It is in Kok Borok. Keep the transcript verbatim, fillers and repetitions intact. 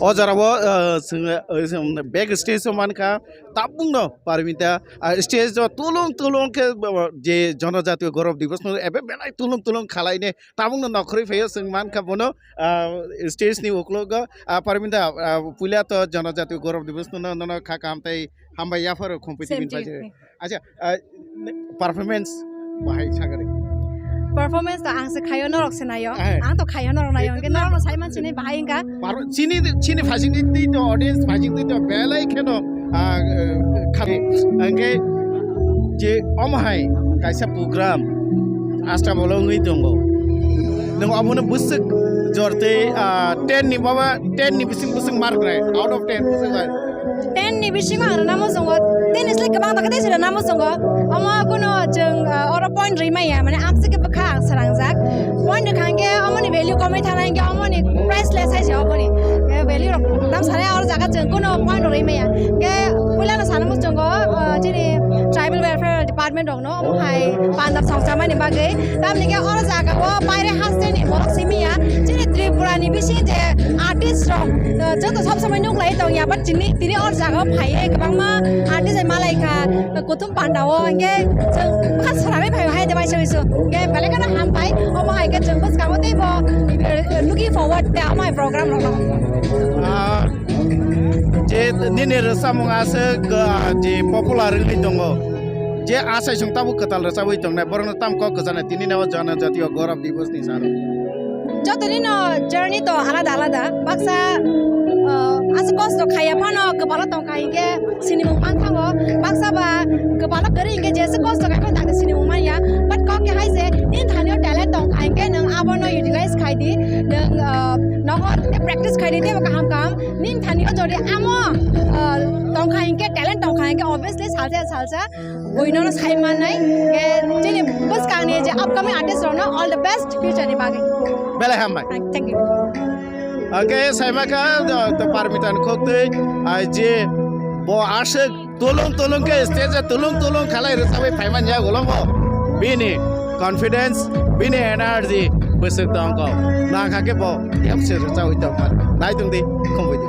O jora o, ah, chwng, ah, chwng back stage o mankha, tabukno Parmita, ah, stage o tulung tulung khe, ah, je Jonojatiyo Gaurav Divas no ebe belai tulung tulung khalaine tabukno nokhorwi phaio, chwng mankha bono, ah, stage ni uklogo, ah, Parmita, ah, puila to Jonojatiyo Gaurav Divas no nono kha kaham tei hambai yapharo Khumpuitwini Same to you. Baje. Acha, ah, performance bahai sagari. Performance to ang se khayo, norok se nayo. Eh. Ang to khayo, norok nayo. Hwnkhe norok no sai man sini bahai wngkha. Par-, chini, chini phasing ni twi to audience, phasing twi to belai kheno, ah, khabi. Hwnkhe je omo hai kaisa program asta bolo wngwi tongo. Nwng obono bwswk jor tei, ah, ten ni baba, ten ni bising bwswk mark rai, out of ten bwswk rai. Ten ni bisingo ang rwna muchungo, ten ni slai kwbang dakhe tei se rwna muchungo. Omo kuno chwng, ah, oro point rwi maya, mane amsike bwkha ang srangjak. Point rwkha hwnkhe omoni value komwi thana hwnkhe omoni priceless hai se oboni. Eh, value rok tam sare oro jaga chwng kuno point rwi maya. Hwnkhe puilano sana muchungo, ah, chini tribal welfare department rokno omo hai panda songchamani bagwi. Tamni khe oro jaga o baire hasteni borok simi ya. Chini Tripura ni bising je artist rok, eh, joto sob somoi nuk lai tong ya, but chini, tini oro jaga o phaiwi kwbangma artist hai malai kha, eh, kuthum panda o, hwnkhe chwng bwkha swnamwi phai hai de bai soi su. Hwnkhe belai kheno hambai, omo hai khe chwng bwskango teibo, eh, looking forward te omo hai program rok no. Ah, je nini rwchapmung aswk, ah, je popular wngwi tongo, je asai chwng tabuk kwtal rwchabwi tongnai, borokno tamo kok kwchanai tini nabo Janajatiyo Gaurav Divas ni salo. Jotoni no journey to alada alada, baksa, ah, aswk kosto khaiya phano kwpalo tongkha hinkhe sinimung manthango, baksa ba kwpalo kwrwi hinkhe jesa kosto khai phano dakti sinimung manya, but kok khe hai se nini thani o talent tongkha hinkhe nwng abono utilize khai di, nwng, ah, nogo practice khai di teibo kaham kaham. Nini thani o jodi amo, ah, tongkha hinkhe, talent tongkha hinkhe, obviously salsa salsa buino no sai mannai. Ke chini bwskangni je upcoming artist rokno all the best future ni bagwi. Belai hambai. Thank, thank you. Hwnkhe saima kha, uh, to Parmita ni khok twi, ah, je bo aswk tulung tulung khe stage o tulung tulung khalai rwchabwi phaiman ya golongo. Bini confidence, bini energy bwswk tongkho. Nangkha khe bo yapse rwchabwi tongkha. Naitung di, khumui di.